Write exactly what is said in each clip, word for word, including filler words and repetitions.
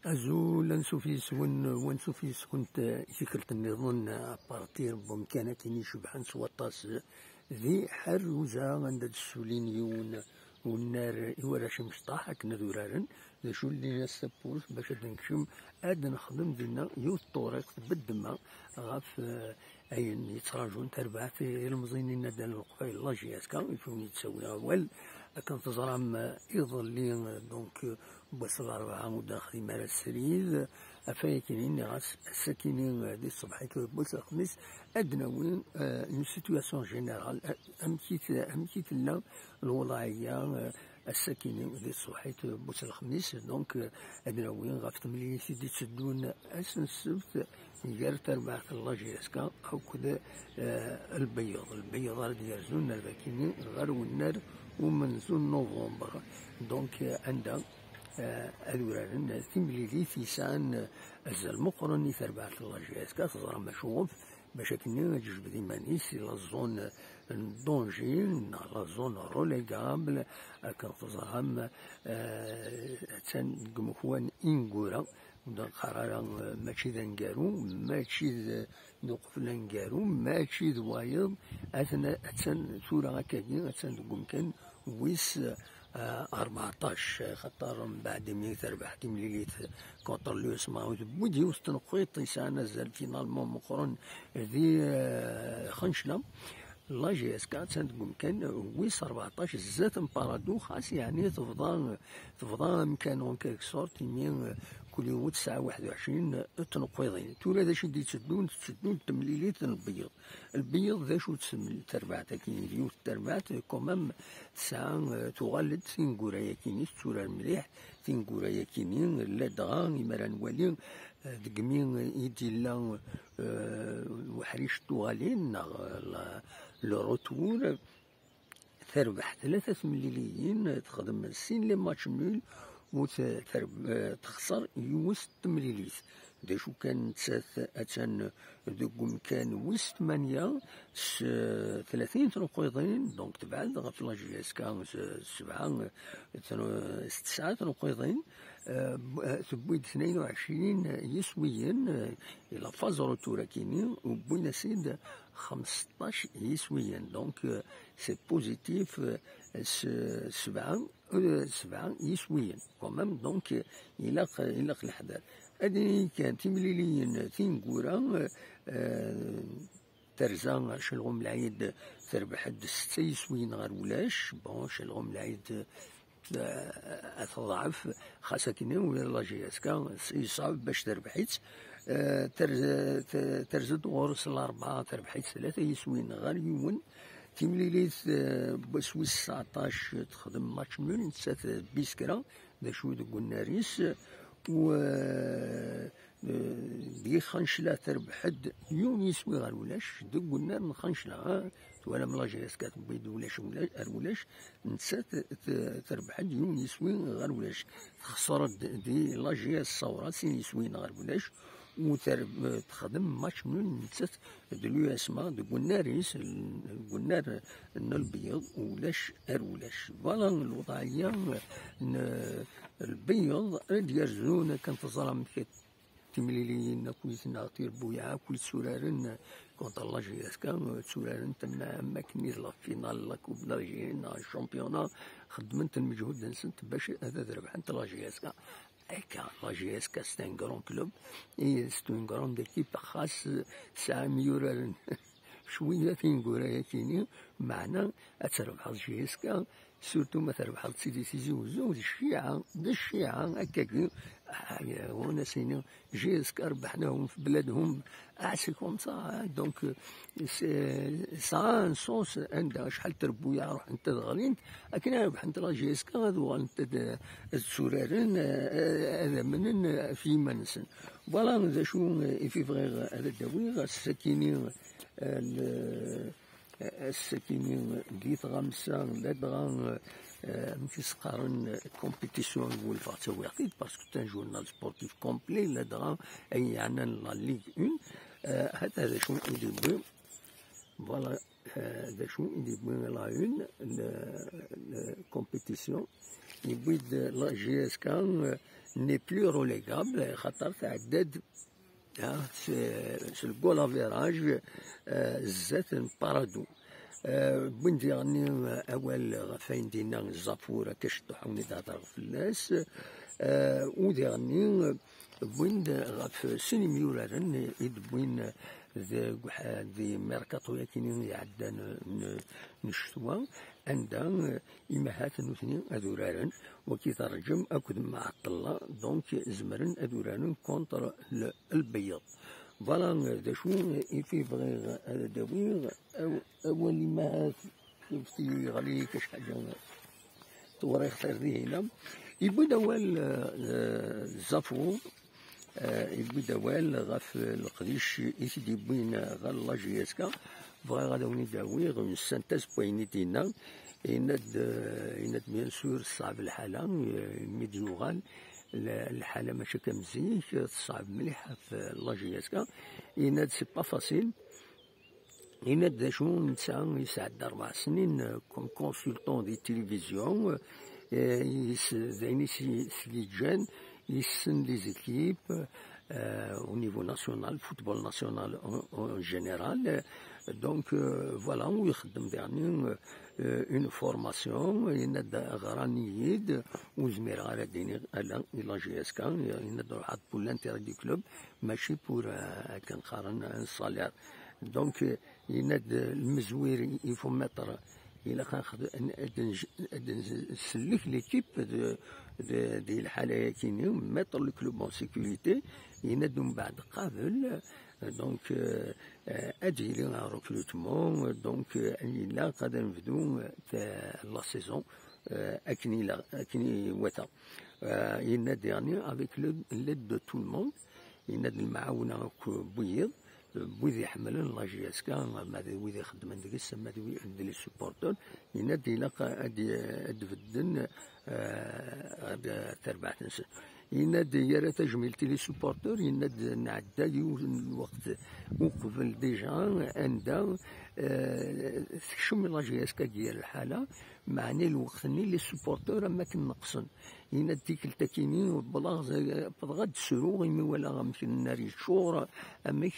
Azul, ansuf yes-wen, wansuf yes-went i tikkelt nniḍen, à partir n wemkan akken icebḥen s waṭas di Ḥerruza, anda d-ssulin yiwen unnar i warrac imecṭaḥ akken ad uraren. D acu, llin-as tawwurt bac ad d-nekcem, ad d-nexdem dinna yiwet n tewriqt beddemma ɣef, eh, ayen yettraǧun tarbaɛt ilemẓi-nni n Nadal n Leqbayel, la J S K, i wen-yettawi awal. Akken teẓram, eh, iḍelli, eh, donc, eh, n wass n larebɛa ur d-nexdim ara srid, ɣef wayakini nniɣ-as ass-akini, eh, di tṣebḥit n wass n lexmis ad d-nawi, eh, une situation générale, eh, amek i t-, amek i tella lwḍeɛya, eh, ass-akini di tṣebḥit n wass n lexmis. Donc, eh, ad d-nawi ɣef temlilit i d-itteddun ass n ssebt gar tarbaɛt n la J S K akked, eh, lbeyyeḍ. Lbeyyeḍ ara d-yerzun ar dakini ɣer wennar umenzu n novembre. Donc, eh, anda, eh, ad uraren timlilit yesɛan, eh, azal meqqren i tarbaɛt n la J S K. Teẓram acuɣef? Bac akken ad yejbed iman-is i la zone n danger neɣ la zone relégable. Akken teẓram, eh, attan deg umekwan ineggura. Ur d-neqqar ara, eh, mačči d aneggaru, mačči d, d uqbel aneggaru, mačči d wayeḍ. Atan, attan tura akkagi, attan deg umkan wis, eh, rbeɛṭac, xaṭer mbeɛd imi terbeḥ timlilit contre l'U S M A, tewwi-d yiwet n tneqqiṭ yesɛan azal finalement meqqren di, eh, Xencla. La J S K attan deg umkan wis rbeɛṭac, zdat n Paradou, xas yeɛni tebḍa, tebḍa amkan en quelque sorte, imi, eh, kul yiwet tesɛa waḥed u ɛecrin n tneqqiḍin. Tura d acu i d-itteddun? Tetteddu-d temlilit n lbeyyeḍ. Lbeyyeḍ d acu-tt teml-, terbaɛt-agi? Yiwet n terbaɛt, quand même, tesɛa, eh, tuɣal-d tineggura-yakini, tetturar mliḥ tineggura-yakini, ladɣa imi ara nwali, eh, deg mi i d-yella, eh, uḥric n tuɣalin, neɣ, eh, la, le retour, terbeḥ tlata temliliyin, texdem sin les matchs nuls, u t-, terb-, eh, texṣer yiwet temlilit. D acu kan, nettat attan deg umkan wis tmanya s tlatin tneqqiḍin, donc tebɛed ɣef la J S K s sebɛa, s tesɛa tneqqiḍin. Eh, b-, eh, tewwi-d tnayen u ɛecrin yiswiyen, eh, i la phase retour akini, u wwin-as-id xmesṭac yiswiyen. Donc, eh, c'est positif, eh, s-, sebɛa, eh, sebɛa yiswiyen. Quand même, donc, eh, ilaq, ilaq leḥder. Ad nini kan timliliyin tineggura, eh, terza Calɣum Lɛid terbeḥ-d setta yiswiyen ɣer ulac. Bon, Calɣum Lɛid, eh, ad teḍɛef, xas akken ula d la J S K s-, yeṣɛeb bac terbeḥ-itt. Eh, terz-, te-, terza-d ɣur-s Larebɛa, terbeḥ-itt tlata yiswiyen ɣer yiwen. Timlilit, eh, n wass wis tseɛṭac texdem match nul, nettat d Biskra, d acu deg unnar-is. U, eh, eh, deg Xancla terbeḥ-d yiwen yiswi ɣer ulac, deg unnar n Xancla, ah, twalam la J S K tewwi-d ulac, ulac, ar ulac, nettat t-, terbeḥ-d yiwen yiswi ɣer ulac. Texṣer-d di la J S Saura sin yiswiyen ɣer ulac, u ter-, texdem match nul nettat d l'U S M A deg unnar-is, deg unnar n lbeyyeḍ, ulac ar ulac. Voilà lwḍeɛya n lbeyyeḍ ara d-yerzun, akken teẓram, timliliyin akkit neɣ tirbuyaɛ akkit tturaren contre la J S K, tturaren-ten am akken i d la finale, la Coupe d'Algérie neɣ championnat, xeddment lmeǧhud-nsent bac ad, ad rebḥent la J S K. Akka, la J S K c'est un grand club, et c'est une grande équipe, xas tesɛa imyuraren cwiya tineggura-yakini, meɛna ad trebḥeḍ J S K, surtout ma trebḥeḍ Sidi Tizi Uzzu, d cciɛa, d cciɛa, akkagi, ah, wan as-iniɣ, J S K rebḥnahum fi bladhum, ah, c'est comme ça, hein. Donc, euh, c'est, ça a un sens, anda acḥal n trebbuyaɛ ruḥent ad ɣlint, akken ara rebḥent la J S K, ad uɣalent ad, ad tturaren, eh, ad amnen ɣef yiman-nsen. Voilà d acu, eh, i fi bɣiɣ ad d-awiɣ, ass-akini, eh, l-, ass-akini di tɣamsa, ladɣa, eh, amek i s-qqaren, compétition n wulfeɣ ttawiɣ-t-id, parce que c'est un journal sportif complet, ladɣa ayen yeɛnan la Ligue un, eh, hata d acu i d-yewwi. Voilà, D acu i d-yewwi la une, la compétition, yewwi-d la J S K n'est plus relégable, xaṭer tɛedda-d s le goal average zdat n Paradou. Wwin-d diɣenni awal ɣef wayen d-yenna Zafur, akka cedduḥ ad wen-id-hedreɣ fell-as. U diɣenni wwin-d ɣef sin imyuraren i d-wwin deg uḥ- di merkaṭu-yakini iɛeddan n, n ccetwa, anda imahat nutni ad uraren, wagi d Rǧem akked Mɛeṭṭella, donc zemren ad uraren contre le, Lbeyyeḍ. Voilà d acu i fi bɣiɣ ad d-awiɣ. Aw- awal imahat, yeɣli-k acḥal tewriɣt ar dihina. Yewwi-d awal Zafur, yewwi-d awal ɣef leqdic i t-id-yewwin ɣer la J S K. Bɣiɣ ad awen-id-awiɣ une synthèse n wayen i d-yenna. Yenna-d, yenna-d bien sûr teṣɛeb lḥala, mi d-yuɣal lḥala mačči akka am zik, teṣɛeb mliḥ ɣef la J S K. Yenna-d c'est pas facile. Yenna-d d acu, netta yesɛedda rebɛa snin comme consultant di télévision, d ayen i s-d-yeǧǧan, yessen les équipes au niveau national, football national en général. Donc voilà, u ixeddem diɣenni une formation. Yenna-d ɣran-iyi-d, ur zmireɣ ara ad d-iniɣ ala i la J S K. Yenna-d ruḥeɣ-d pour l'intérêt du club, mačči pour akken qqaren un salaire. Donc yenna-d lemzwir, il faut mettre, ilaq ad nsellek l'équipe di lḥala-yakini, mettre le club en sécurité. Yenna-d umbeɛd qabel, donc ad d-yili un recrutement, donc ilaq ad nebdu la saison akken ilaq, akken iwata. Yenna-d diɣenni avec l'aide de tout le monde, yenna-d lemɛawna akk n wiyiḍ, wid iḥemmlen la J S K, ama d wid ixeddmen deg-s, ama d les supporters, yenna-d ilaq ad d-bedden tarbaɛt-nsen. Yenna-d yerra tajmilt i les supporters, yenna-d nɛedda yiwen n lweqt uqbel déjà anda tekcem la J S K deg yir lḥala, meɛna lweqt-nni les supporters am akken neqsen. Yenna-d tikkelt-akini wwḍeɣ ad d-sruɣ imi walaɣ amek nnar yeččur, amek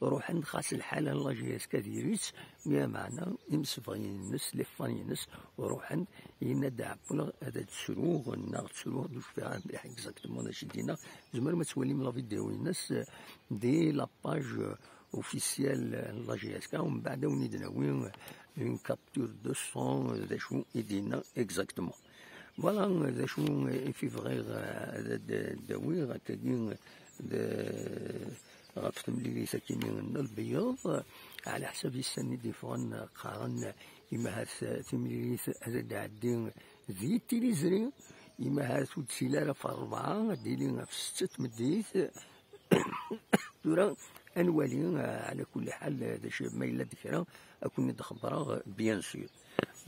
ruḥen xas lḥala n la J S K diri-tt, meɛna imsebɣiyen-nnes, les fans-nnes ruḥen. Yenna-d ɛewwleɣ ad d-sruɣ neɣ ttruɣ, d ur cfiɣ ara mliḥ exactement d acu i d-yenna. Tzemrem ad twalim la vidéo-ines di la page officielle n la J S K, umbeɛd ad wen-id-nawi une capture de son d acu i d-yenna exactement. Voilà d acu i fi bɣiɣ ad d-awiɣ akkagi ɣef temlilit akini n Lbeyyeḍ. Ɛla ḥsab issan i d-yeffɣen qqaren imahat timlilit ad d-tɛeddi di tiliẓri, imahat ur d-tili ara ɣef rebɛa, ad d-tili ɣef setta tmeddit. Tura ad nwali, ɛla kulli ḥal, d acu ma yella d kra ad ken-id-xebbreɣ bien sûr.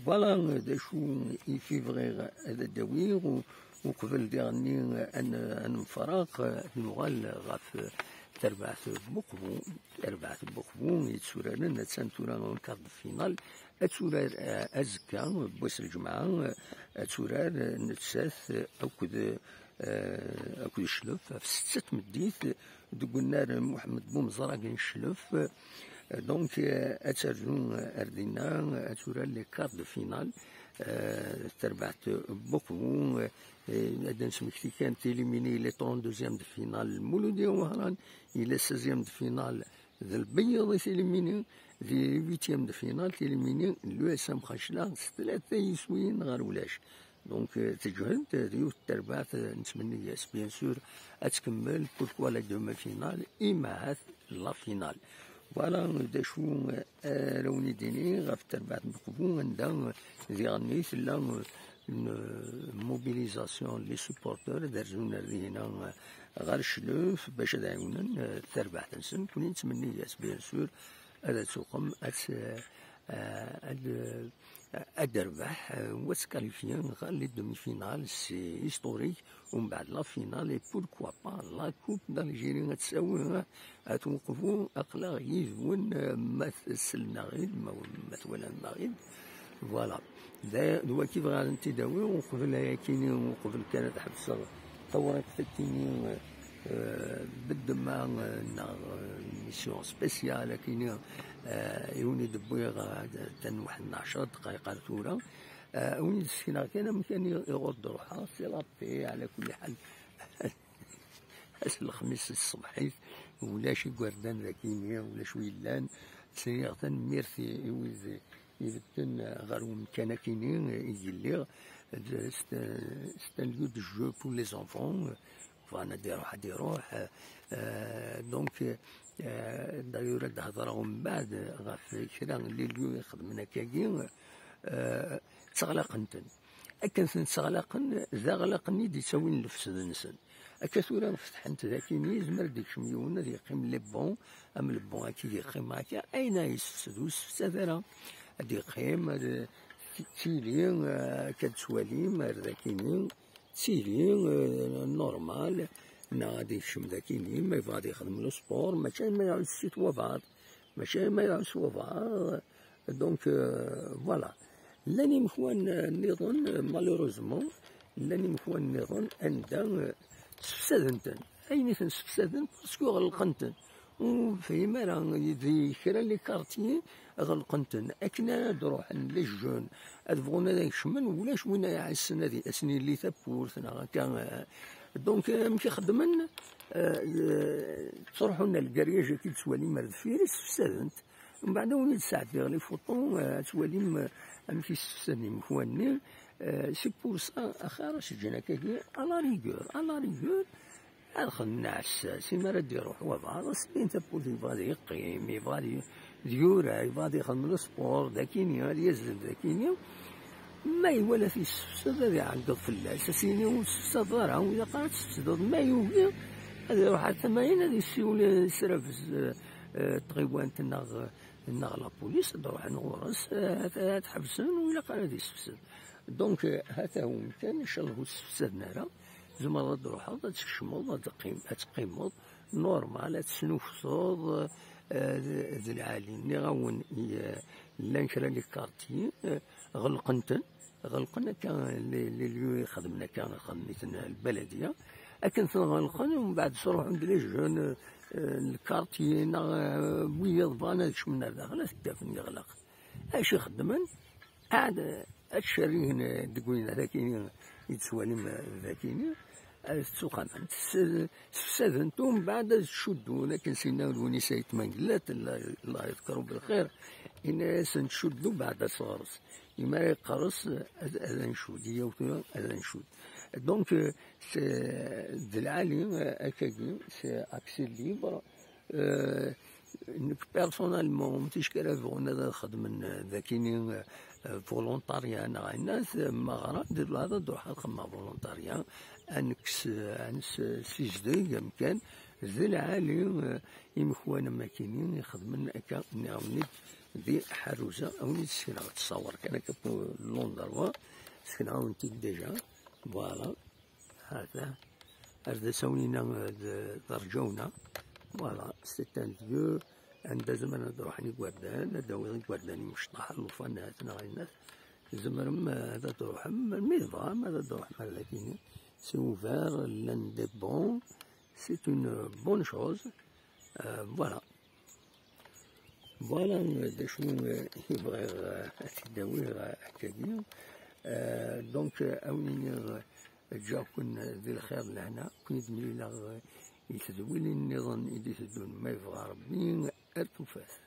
Voilà d acu i fi bɣiɣ ad d-awiɣ, uqbel diɣenni ad nemfraq, ad nuɣal ɣef terbaɛt n Buqbu. Terbaɛt n Buqbu yetturaren, attan tura en quart de finale, ad turar azekka n wass n lǧemɛa, ad turar nettat akked akked Cclef ɣef setta tmeddit deg unnar Muḥemmed Bumẓrag n Cclef. Donc ad terzu ar dinna, ad turar les quarts de finale, terbaɛt n Buqbu. Ad d-nesmekti kan, t'éliminer les trente-deuxièmes de finale Muludi Wehran, et les seizièmes de finale d Lbeyyeḍ i t'éliminer, di huitième de finale t'éliminer l'U S M Xacla s tlata yiswiyen ɣer ulac. Donc teǧhed d yiwet n terbaɛt, nettmenni-as bien sûr ad tkemmel, pourquoi la demi-finale, imahat la finale. Voilà d acu ara wen-id-iniɣ ɣef terbaɛt n Buqbu, anda diɣenni tella une mobilisation, les supporters ad rzun ar dihina ɣer Cclef bac ad ɛiwnen tarbaɛt-nsen. Kunwi nettmenni-as bien sûr ad tuqem, ad ad ad d-terbeḥ, u ad tqualifier ɣer les demi-finales. C'est historique, Umbeɛd la finale, et pourquoi pas la coupe d'Algérie ad tsawi, ad twqfu, aql-aɣ yid-wen, eh, ma tsellem-aɣ-id, ma, ma twalam-aɣ-id. Voilà. D d waki bɣiɣ ad n-t-id-awiɣ, uqbel ayakini, uqbel kan ad ḥebseɣ tawriqt-akini, eh, beddema, eh, neɣ, eh, mission spéciale akini, eh, i wen-id-wwiɣ, eh, tanweḥt n ɛecra dqayeq ar tura. Eh, a wen-id-sekneɣ kan amek ani iɣur d-ruḥeɣ, c'est la paix, ɛla kulli ḥal. Ass n lexmis ṣṣbeḥit, ulac igerdan dagini, ulac wi yellan. Ttiniɣ tanemmirt i, i wid ibedden ɣer umkan akini i yelliɣ. C'est un, c'est un lieu de jeu pour les enfants. Bɣan ad iruḥ, ad iruḥ. Euh, donc, euh, d'ailleurs, ad d-hedreɣ umbeɛd ɣef kra n les lieux ixedmen akkagi. Euh, ttaɣlaqen-ten. Akken ten-ttaɣlaqen, d aɣlaq-nni i d-ittawin llefsed-nsen. Akka tura fetḥen-t dakini, yezmer ad d-ikcem yiwen, ad yeqqim le banc, am le banc akka i yeqqim akka, ayen ara yessefsed, ur yessefsad ara. Ad yeqqim, ad, d tili, eh, akka d-ttwalim, ar dakini, d tili, eh, normal, neɣ ad yekcem dakini, ma yebɣa ad yexdem le sport, mačči ma iɛuss si twabaɛḍ, mačči ma iɛuss wabaɛḍ. Donc, euh, voilà. Llan imekwan, euh, nniḍen, euh, malheureusement, llan imekwan nniḍen anda, euh, sefsaden-ten. Ayen i ten-sefsaden, parce que ɣelqen-ten. Ur nefhim ara, di kra n les quartiers, ɣelqen-ten. Akken ara d-ruḥen les jeunes, ad bɣun ad kecmen, ulac win ara iɛassen ad, ad sen-yelli tawwurt, neɣ akka, euh, donc, euh, amek i xeddmen? Euh, euh, ttruḥun ar lgaryaj-agi, ttwalim ar deffir, sefsaden-t. Mbeɛd, a wen-id-sɛeddiɣ les photos, euh, ad twalim, euh, amek i sefsaden imekwan-nni. Euh, c'est pour ça, axir ad s-ǧǧen akkagi, à la rigueur, à la rigueur, ad xedmen aɛessas, imi ara d-iruḥ wabɛaḍ, ad s-bbin tawwurt, yebɣa ad yeqqim, yebɣa ad y-, ad yurar, yebɣa ad yexdem le sport, dakini, ad yazzel dakini. Ma iwala-t yessefsed, ad iɛeggeḍ fell-as, ad s-yini ur tessefsadeḍ ara, ur ilaq ara ad tessefsdeḍ. Ma yugi, ad iruḥ ar tama-in, ad yessiwel s Rabes, eh, eh, tɣiwant neɣ, neɣ la police, ad ruḥen ɣur-s, eh, ad, ad t-ḥebsen, ur ilaq ara ad yessefsed. Donc, eh, ha-t-a umkan, ncallah ur t-ssefsaden ara. Tzemreḍ ad d-truḥeḍ, ad tkecmeḍ, ad teqqim-, ad teqqimeḍ, normal, ad tesnufseḍ, eh, d, d lɛali. Nniɣ-awen, i, eh, llan kra n les quartiers, eh, ɣelqen-ten, ɣelqen akka les, les lieux i xedmen akka, xedmen-iten lbaladiya. Akken ten-ɣelqen, umbeɛd sruḥen-d les jeunes, eh, n lkartye, neɣ, eh, wiyaḍ bɣan ad kecmen ar daxel, ad t-id-afen yeɣleq. Acu i xeddmen? Ɛad ad cerrigen deg win dakini i d-ttwalim dakini, ad ttuqamen, s-, sefsaden-t, umbeɛd ad cuddun, akken s-yenna Lewnis Ayt Mengellat, Allah, Allah yeḍker-it belxir, yenna-yasen: "Cuddu beɛd asɣers." Imi ara yeqqers, ad, ad ncudd, yyaw tura ad ncudd. Donc, euh, c'est, d lɛali, euh, akkagi, c'est accès libre. Euh, nekk personnellement, ma ticki ara bɣun ad xedmen, euh, dakini, euh, volontariat neɣ ayen, ma ɣran, d lɛaḍ ad ruḥeɣ ad xedmeɣ volontariat, ad nekkes, ad nessizdeg amkan, d lɛali, euh, imekwan am akini ixedmen akka, nniɣ-awen-id di Ḥerruza, a wen-id-sekneɣ ttṣawer kan akka pour l'endroit, sekneɣ-awen-t-id déjà, voilà. Hata, ar d asawen-ina, eh, d, d Rǧawna. Voilà, c'est un lieu anda zemren ad ruḥen igerdan, ad d-awiḍ igerdan imecṭaḥ, llufan, neɣ ayen. Tzemrem, eh, ad d-truḥem, mi tebɣam, ad d-truḥem ar dakini. C'est ouvert, llan des bancs, c'est une bonne chose. Euh, voilà. Voilà, d acu, euh, i bɣiɣ, euh, ad t-id-awiɣ, euh, akkagi. Euh, donc, euh, a wen-iniɣ, euh, ǧǧiɣ-ken, euh, di lxir d lehna, ken-id-mlileɣ, euh, i tedwilin nniḍen i d-iteddun, ma yebɣa Rebbi, ar tufat.